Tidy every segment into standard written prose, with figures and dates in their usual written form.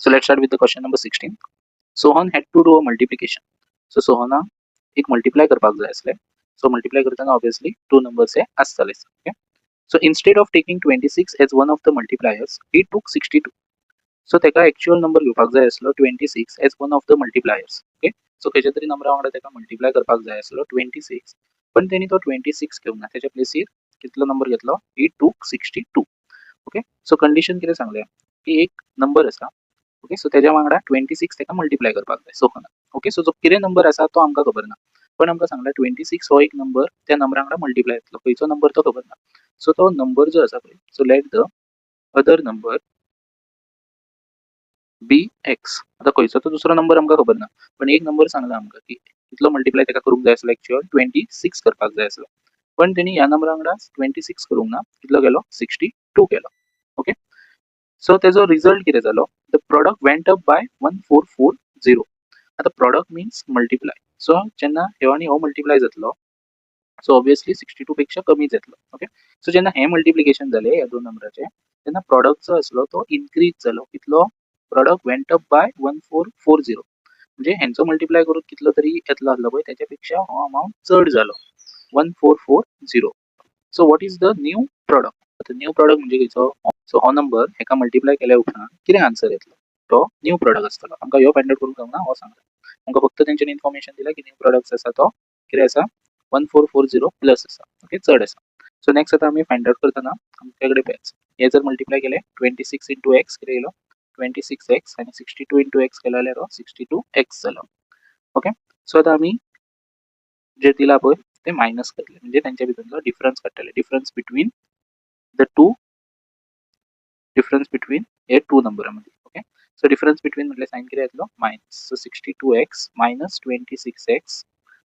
So let's start with the question number 16. Sohan had to do a multiplication. So सोहना एक multiply करपाक जाय आसलें. So multiply करतना obviously two numbers हे आसतले. Okay, so instead of taking 26 as one of the multipliers, he took 62. So ताका actual number घेवपाक जाय आसलो 26 as one of the multipliers. Okay, so खंयच्या तरी नंबरा वांगडा ताका मल्टिप्लाय करपाक जाय आसलो ट्वेंटी सिक्स, पण तेणी तो ट्वेंटी सिक्स घेवंक ना. त्याच्या प्लेसीर कितलो नंबर घेतलो? He took 62. Okay, so condition कितें सांगलें की एक नंबर आसा, ओके, सो तेज्या वांगडा ट्वेंटी सिक्स ताका मल्टिप्लाय करपाक जाय सोहना. ओके, सो जो कितें नंबर आसा तो आमकां खबर ना, पण आमकां सांगला ट्वेंटी सिक्स हो एक नंबर त्या नंबरा वांगडा मल्टिप्लाय जातलो. खंयचो नंबर तो खबर ना. सो तो नंबर जो आसा पळय, so let the other number be x. आतां खंयचो तो दुसरो नंबर आमकां खबर ना, पण एक नंबर सांगला आमकां की कितलो मल्टिप्लाय ताका करूंक जाय आसलो. एक्चुअल ट्वेंटी सिक्स करपाक जाय आसलो, पण तेणी ह्या नंबरा वांगडा ट्वेंटी सिक्स करूंक ना. कितलो केलो? सिक्स्टी टू केलो. ओके, सो तेजो रिजल्ट कितें जालो? The product went up by 1440. आतां प्रॉडक्ट मिन्स मल्टिप्लाय. सो जेन्ना ह्यो आनी हो मल्टिप्लाय जातलो, सो ऑब्वियसली सिक्स्टी टू पेक्षा कमी जातलो. ओके, सो जेन्ना हें मल्टिप्लिकेशन जालें ह्या दोन नंबराचें, तेन्ना प्रॉडक्ट जो आसलो तो इन्क्रीज जालो. कितलो? Product went up by 1440. म्हणजे हेंचो मल्टिप्लाय करून कितलो तरी येतलो आसलो पळय, तेच्या पेक्षा हो अमावंट चड जालो, 1440. So what is the new product? आतां न्यू प्रॉडक्ट म्हणजे खंयचो? सो हो नंबर हेका मल्टिप्लाय केल्या उपरांत कितें आन्सर येतलो, तो न्यू प्रॉडक्ट आसतलो. आमकां ह्यो फायंड आउट करूंक जावना. हो सांगला आमकां, फक्त तेंच्यानी इन्फॉर्मेशन दिला की न्यू प्रॉडक्ट आसा तो कितें आसा? 1440 प्लस आसा. ओके, चड आसा. सो नेक्स्ट आतां आमी फायंड आउट करतना आमच्या कडेन पळयात, हे जर मल्टिप्लाय केले, ट्वेंटी सिक्स इंटू एक्स कितें येयलो? Twenty six x. आनी सिक्स्टी टू इंटू एक्स केलो जाल्यार हो सिक्स्टी टू एक्स जालो. ओके, सो आतां आमी जे दिला पळय ते मायनस करतले, म्हणजे तेंच्या भितरलो डिफरन्स काडटले. Difference between the two, difference between hey to नंबरा मदीं. ओके, सो डिफरन्स बिटवीन म्हटल्यार सायन कितें येतलो? Minus. So 62x minus 26x.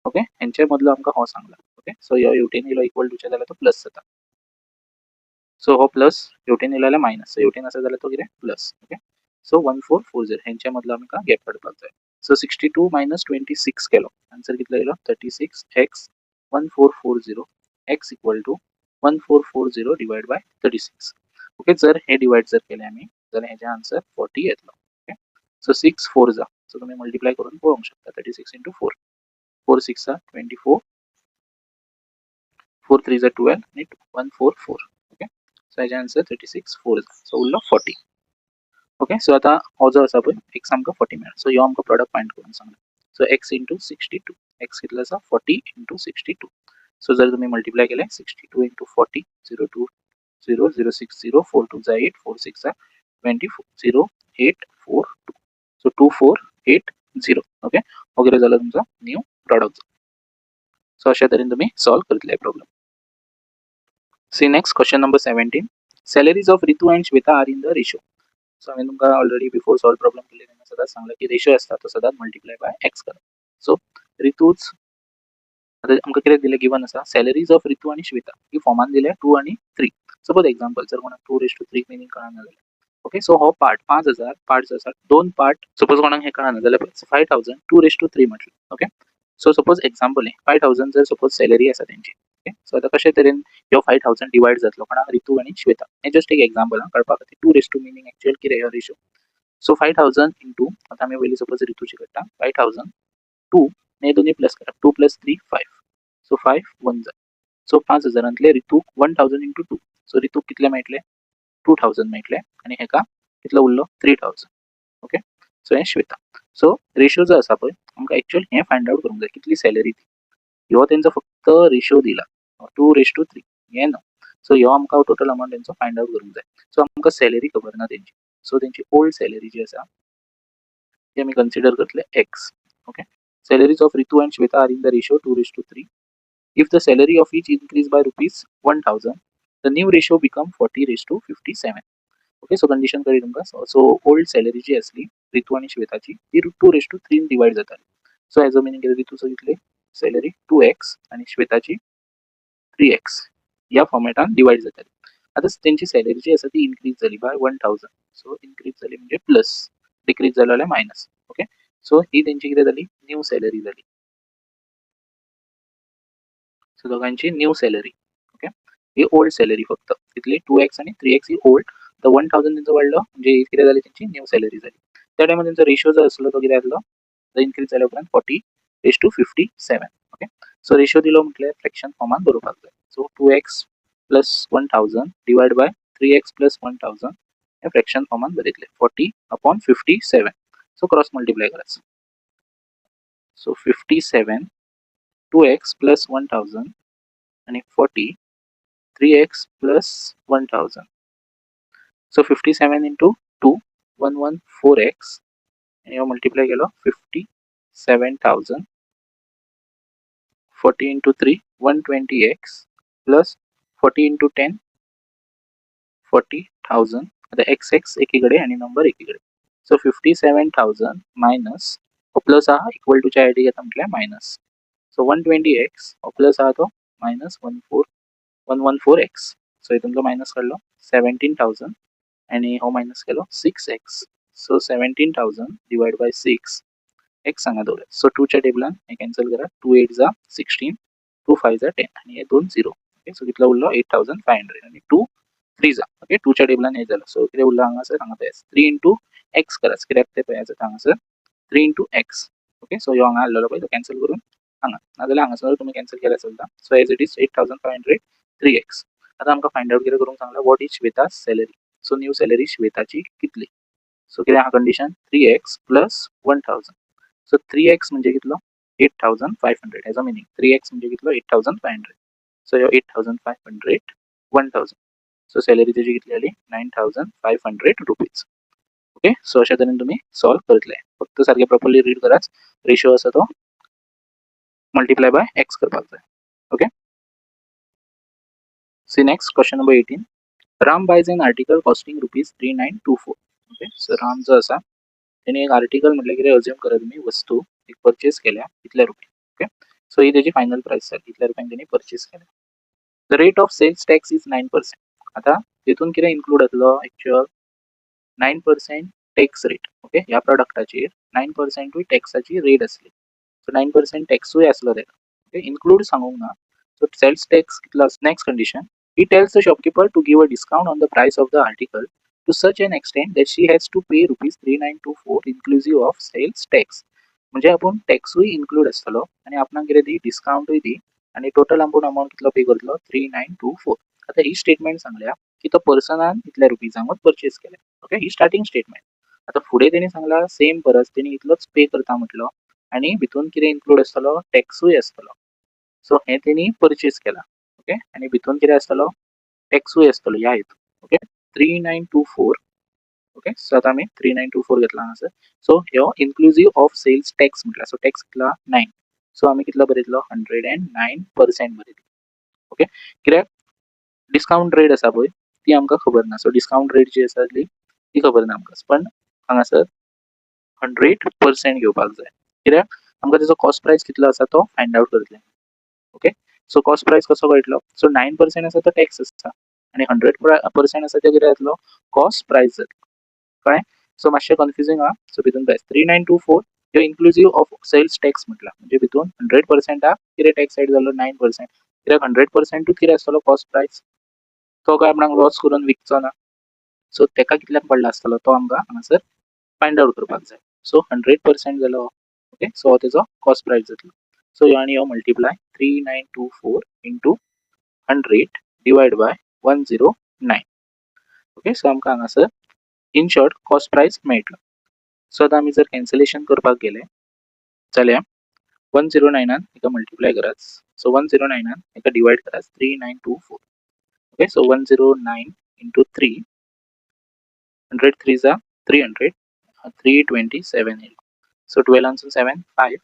Okay, हेंचे मदलो आमकां हो सांगला. ओके, सो ह्यो हेवटेन येयलो इक्वल टूचे जाल्यार तो प्लस जाता. सो हो प्लस, हेवटेन येयलो जाल्यार मायनस. सो हेवटेन आसा जाल्यार तो कितें? Plus. Okay, so 1440 हेंच्या मदलो आमकां गॅप काडपाक जाय. So 62 minus 26 केलो, आन्सर कितलो येयलो? 36 x 1440. X equal to 1440 divide by 36. Okay, जर हे डिवायड जर केले आमी जाल्यार हेजें आन्सर फोर्टी येतलो. ओके, सो सिक्स फोर जा, सो तुमी मल्टिप्लाय करून पळोवंक शकता. 36 into 4, 4 6 जा 24, 4 3 जा 12 आनी 144. ओके, सो हेजें आन्सर थर्टी सिक्स फोर जा, सो उरलो फोर्टी. ओके, सो आतां हो जो आसा पळय एक्स, आमकां फोर्टी मेळ्ळा. सो ह्यो आमकां प्रोडक्ट फायंड करून सांगला. So x into 62. X कितलो आसा? 40 into 62. सो जर तुमी मल्टिप्लाय केले, 62 into 40, 0 2 0 0 6 0, 4 2 जा 8, 4 6 जा 24, 0 8 4 2, so 2480. Okay, हो कितें जालो तुमचो न्यू प्रॉडक्ट. सो अशा तरेन तुमी सॉल्व करतले problem. See next question number 17. Salaries of Ritu and Shweta are in the ratio. So हांवें तुमकां ऑलरेडी बिफोर सॉल्व प्रॉब्लम केले तेन्ना सदांच सांगलें की रेशो आसता तो सदांच मल्टिप्लाय बाय एक्स करप. सो रितूच आतां आमकां कितें दिलें? गिवन आसा सॅलरीज ऑफ रितू आनी श्वेता ही फॉर्मान दिल्या टू आनी थ्री. सपोज एक्झाम्पल, जर कोणाक two raise to three meaning कळना जाल्यार, ओके, सो हो पार्ट पांच हजार पार्ट जो आसा, दोन पार्ट, सपोज कोणाक हें कळना जाल्यार 5000 2 raise to 3 म्हटलें. ओके, सो सपोज एक्झाम्पल हें फाय थावजंड जर सपोज सॅलरी आसा तेंची. ओके, सो आतां कशे तरेन ह्यो फाय थावजंड डिवायड जातलो कोणाक? रितू आनी श्वेता. हें जस्ट एक एक्झाम्पल आं कळपा खातीर two raise to meaning actual कितें ह्यो ratio. So 5000 into, आतां आमी पयलीं सपोज रितूची काडटा, फाय थावजंड टू हे दोन्ही प्लस करप, two plus three five, so five one जा. सो पांच हजारांतले रितूक 1000 into two, सो रितूक कितले मेळटले? टू थावजंड मेळटले. आनी हेका कितलो उरलो? Three thousand. Okay, सो हें श्वेता. सो रेशो जो आसा पळय, आमकां एक्चुअल हें फायंड आउट करूंक जाय कितली सॅलरी ती. ह्यो तेंचो फक्त रेशो दिला टू रेज टू थ्री, हें ना. सो ह्यो आमकां टोटल अमाउंट तेंचो फायंड आउट करूंक जाय. सो आमकां सॅलरी खबर ना तेंची. सो तेंची ओल्ड सॅलरी जी आसा ती आमी कन्सिडर करतले x. Okay, salaries of Ritu and Shweta are in the ratio 2 raised to 3. If the salary of each increase by ₹1000, the new ratio become 40 raised to 57. Okay, so condition कळ्ळी तुमकां? So old salary जी आसली रितू आनी श्वेताची, ती two raise to three divide जाताली. So हेजो meaning कितें? रितूचो कितली सॅलरी? टू एक्स आनी श्वेताची थ्री एक्स ह्या फॉर्मेटान डिवायड जाताली. आतां तेंची सॅलरी जी आसा ती इन्क्रीज जाली बाय one thousand. सो इन्क्रीज जाली म्हणजे प्लस, डिक्रीज जालो जाल्यार मायनस. ओके, सो ही तेंची कितें जाली? न्यू सॅलरी जाली. सो दोगांची न्यू सॅलरी. ओके, ही ओल्ड सॅलरी फक्त कितली? टू एक्स आनी थ्री एक्स ही ओल्ड. तर 1000 तेंचो वाडलो, म्हणजे कितें जाली? तेंची न्यू सॅलरी जाली. त्या टायमार तेंचो रेशो जो आसलो तो कितें जातलो? इन्क्रीज जाल्या उपरांत 40 is to 57. Okay, so ratio दिलो म्हटल्यार फ्रॅक्शन फॉर्मान बरोवपाक जाय. So two x plus 1000 divide by three x plus 1000 hey fraction फॉर्मान बरयतले, 40 upon 57. So cross multiply करायचं. So 57 two x plus 1000 आणि 40 three x plus 1000. So 57 into two, 114 x आणि multiply केलो 57,000. 40 into three, 120 x plus 40 into 10, 40,000. आता x x एकीकडे आणि number एकीकडे. So 57,000 minus, plus हा इक्वल टूच्या आयडी घेता म्हटल्यार minus. So 120 x, plus हा तो minus 14114 x. So हितूंतलो मायनस काडलो 17,000 आनी हो मायनस केलो six x. So 17,000 divide by six x हांगा दवरया. सो टूच्या टेबलान हे कॅन्सल करा. Two eight za 16, two five za 10 आनी हे दोन झिरो. ओके, सो कितलो उरलो? 8500. आनी टू थ्री जा. ओके, टूच्या टेबलान हे जालो. सो कितें उरलो हांगासर? हांगा पळयात, थ्री इंटू एक्स करात. कित्याक ते पळयात हांगासर three into x. Okay, so ह्यो हांगा आहलेलो पळय, तो कॅन्सल करून हांगा, नाजाल्यार हांगासर तुमी कॅन्सल केल्यार चलता. So as it is, 8500 three x. आतां आमकां फायंड आवट कितें करूंक सांगला? What is Shweta salary? So new salary श्वेताची कितली? सो कितें आहा condition? Three x plus 1000. So three x म्हणजे कितलो? 8500. हेजो मिनींग थ्री एक्स म्हणजे कितलो? 8500. सो ह्यो 8500, 1000. सो सॅलरी तेजी कितली आली? ₹9500. Okay, सो अशा तरेन तुमी सॉल्व करतले. फक्त सारकें प्रॉपरली रीड करात. रेशो आसा तो मल्टिप्लाय बाय एक्स करपाक जाय. Okay, see next question number 18. Ram buys an article costing ₹3924. Okay, so Ram जो आसा तेणे एक आर्टिकल, म्हटल्यार कितें अज्युम करा तुमी, वस्तू एक परचेस केल्या इतल्या रुपया. ओके, सो ही तेजी फायनल प्रायस जाली. इतल्या रुपयांक तेणी परचेस केल्या. The rate of sales tax is 9%. आतां तितून कितें इन्क्लूड जातलो? Actual 9% tax rate. Okay, ह्या प्रोडक्टाचेर 9%ूय टॅक्साची रेट आसली. सो 9% टॅक्सूय आसलो तेका. ओके, इन्क्लूड सांगूंक ना. सो सेल्स टॅक्स कितलो? Next condition, he tells the shopkeeper to give a discount on the price of the article to such an extent that she has to pay ₹3924 inclusive of sales tax. म्हणजे आपूण टॅक्सूय include आसतलो आनी आपणाक कितें दी? डिस्कावंटूय दी. आनी total आपूण amount कितलो pay करतलो? 3924. आतां ही स्टेटमेंट सांगल्या की तो पर्सनान इतल्या रुपीजांकूच परचेस केल्या. ओके, ही स्टार्टींग स्टेटमेंट. आतां फुडें तेणी सांगला, सेम परस तेणी इतलोच पे करता म्हटलो आनी भितून कितें इन्क्लूड आसतलो? टॅक्सूय आसतलो. सो हें तेणी परचेस केला. ओके, आनी भितून कितें आसतलो? टॅक्सूय आसतलो ह्या हितून. Okay, 3924. Okay, so आतां आमी 3924 घेतला हांगासर. सो ह्यो इन्क्लुजीव ऑफ सेल्स टॅक्स म्हटल्यार, सो टॅक्स कितलो? नायन. सो आमी कितलो बरयतलो? 109% बरयतलो. ओके, कित्याक डिस्कावंट रेट आसा पळय, ती आमकां खबर ना. सो डिस्कावंट रेट जी आसा ती खबर ना आमकां, पण हांगासर 100% घेवपाक जाय, कित्याक आमकां तेजो कॉस्ट प्रायस कितलो आसा तो फायंड आवट करतले. ओके, सो कॉस्ट प्रायस कसो कळटलो? सो 9% आसा तो टॅक्स आसता आनी 100% आसा ते कितें जातलो? कॉस्ट प्रायस जातलो. कळ्ळें? सो मातशें कन्फ्युजींग आहा. सो भितून प्रायस 3924 ह्यो इन्क्लुजीव ऑफ सेल्स टॅक्स म्हटला, म्हणजे भितून 100%ाक कितें टॅक्स एड जालो? 9%. कित्याक 100%ूच कितें आसतलो? कॉस्ट प्रायस. तो काय आपणाक लॉस करून विकचो ना. सो तेका कितल्याक पडला आसतलो तो आमकां हांगासर फायंड आवट करपाक जाय. सो 100% जालो. ओके, सो हो तेजो कॉस्ट प्रायस जातलो. सो ह्यो आनी ह्यो multiply, 3924 into 100 divide by 109. Okay, so आमकां हांगासर इन शॉर्ट कॉस्ट प्रायस मेळटलो. सो आतां आमी जर कॅन्सलेशन करपाक गेले जाल्यार 109नान हेका मल्टिप्लाय करात. सो 109नान हेका डिवायड करात 3924. Okay, so 109 into three, 100 three za 300, 327 येयलो. सो 12आंसून सेवन फायव,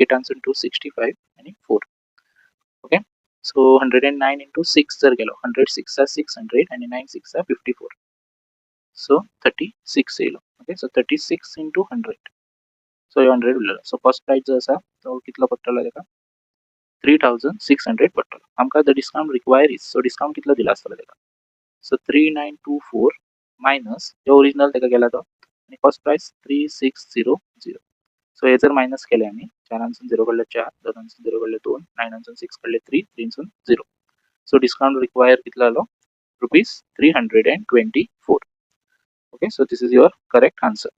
एटांसून टू 65 आनी four. Okay, so 109 into six जर केलो, 100 six za 600 आनी nine six za 54, so 36 येयलो. Okay, so 36 into 100. So ह्यो 100 उरलेलो. सो कॉस्ट प्रायस जो आसा तो कितलो पडटलो तेका? 3600 पडटलो. आमकां the discount require is, so discount कितलो दिला आसतलो तेका? So 3924 minus ह्यो ओरिजिनल तेका गेला तो आनी cost price 3600. So हे जर मायनस केले आमी, चारांसून झिरो काडले चार, दोनांसून झिरो काडले दोन, नायनांसून सिक्स काडले थ्री, थ्रीसून झिरो. सो डिस्कावंट रिक्वायर कितलो जालो? ₹324. Okay, so this is your correct answer.